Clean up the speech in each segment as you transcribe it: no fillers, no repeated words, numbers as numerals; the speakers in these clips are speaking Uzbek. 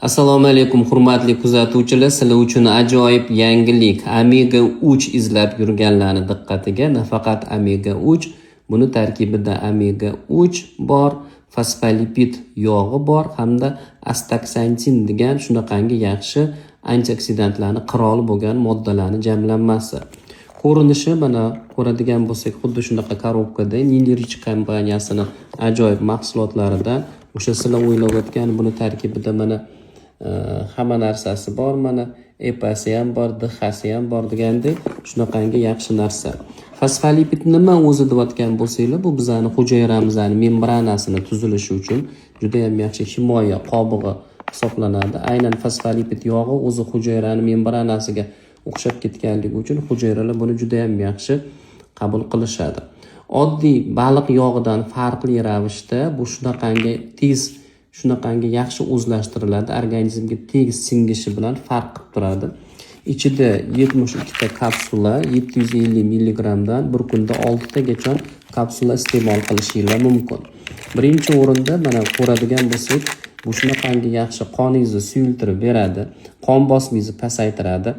Assalomu alaykum, hurmatli kuzatuvchilar. Sizlar uchun ajoyib yangilik. Omega 3 izlab yurganlarni diqqatiga. Nafaqat omega 3, buni tarkibida omega 3 bor, fosfolipid yog'i bor hamda astaksantin degan shunaqangi yaxshi antioksidantlarni qiroli bo'lgan moddalarni jamlanmasi. Ko'rinishi, mana, ko'radigan bo'lsak, xuddi shunaqa korobkada. Nilrich kompaniyasini ajoyib mahsulotlaridan. O'sha sizlar o'ylayotgan, buni tarkibida, mana, hamma narsasi bor, mana, EPAsi ham bor, DHasi ham bor degandek, shunaqangi yaxshi narsa. Fosfolipid nima o'zi deyotgan bo'lsanglar, bu bizani hujayramizni membranasini tuzilishi uchun judayam yaxshi himoya qobig'i hisoblanadi. Aynan fosfolipid yog'i o'zi hujayrani membranasiga o'xshab ketganligi uchun hujayralar buni judayam yaxshi qabul qilishadi. Oddiy baliq yog'idan farqli ravishda bu shunaqangi tez, shunaqangi yaxshi o'zlashtiriladi, organizmga tez singishi bilan farq qilib turadi. Ichida 72 ta kapsula, 750 milligrammdan, bir kunda oltitagacha kapsula iste'mol qilishinglar mumkin. Birinchi o'rinda, mana, ko'radigan bo'lsak, bu shunaqangi yaxshi qoningizni suyultirib beradi, qon bosimingizni pasaytiradi,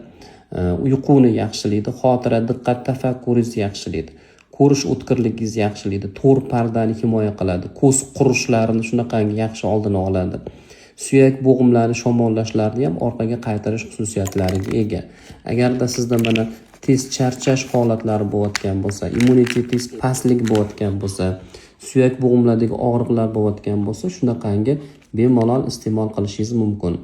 uyquni yaxshilaydi, xotira, diqqat, tafakkuringizni yaxshilaydi, ko'rish o'tkirligingizni yaxshilaydi, to'r pardani himoya qiladi, ko'z qurishlarini shunaqangi yaxshi oldini oladi, suyak bo'g'imlari shamollashlarini ham orqaga qaytarish xususiyatlariga ega. Agarda sizda, mana, tez charchash holatlari bo'layotgan bo'lsa, immunitetingiz pastlik bo'layotgan bo'lsa, suyak bo'g'imlardagi og'riqlar bo'layotgan bo'lsa, shunaqangi bemalol iste'mol qilishingiz mumkin.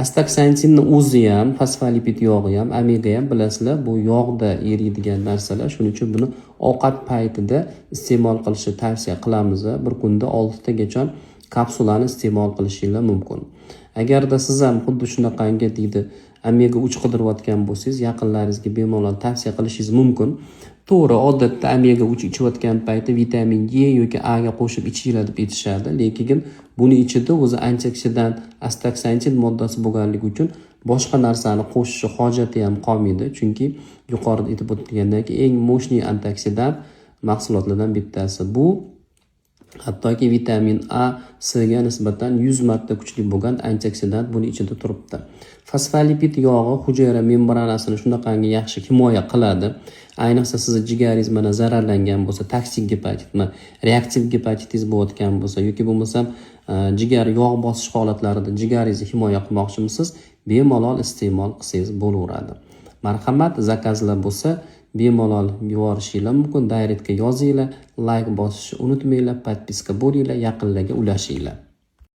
Astaksantinni o'zi ham, fosfolipid yog'i ham, omega ham, bilasizlar, bu yog'da eriydigan narsalar. Shuning uchun buni ovqat paytida iste'mol qilishni tavsiya qilamiz. Bir kunda oltitagacha kapsulani iste'mol qilishinglar mumkin. Agarda siz ham xuddi shunaqangi, deydi, omega 3 qidirayotgan bo'lsangiz, yaqinlaringizga bemalol tavsiya qilishingiz mumkin. To'g'ri, odatda omega 3 ichayotgan paytda vitamin E yoki A ga qo'shib ichinglar deb aytishadi, lekin buni ichida o'zi antioksidant astaksantin moddasi bo'lganligi uchun boshqa narsani qo'shishni hojati ham qolmaydi, chunki yuqorida aytib o'tilgandek, eng мощный antioksidant mahsulotlardan bittasi bu. Hattoki vitamin A, C ga nisbatan 100 marta kuchli bo'lgan antioksidant buni ichida turibdi. Fosfolipid yog'i hujayra membranasini shunaqangi yaxshi himoya qiladi. Ayniqsa, sizni jigaringiz, mana, zararlangan bo'lsa, toksik gepatitmi, reaktiv gepatitingiz bo'layotgan bo'lsa yoki bo'lmasam jigar yog' bosish holatlarida jigaringizni himoya qilmoqchimisiz, bemalol iste'mol qilsangiz bo'laveradi. Marhamat, zakazlar bo'lsa, bemalol yuborishinglar mumkin. Directga yozinglar, layk bosishni unutmanglar, подписка bo'linglar, yaqinlarga ulashinglar.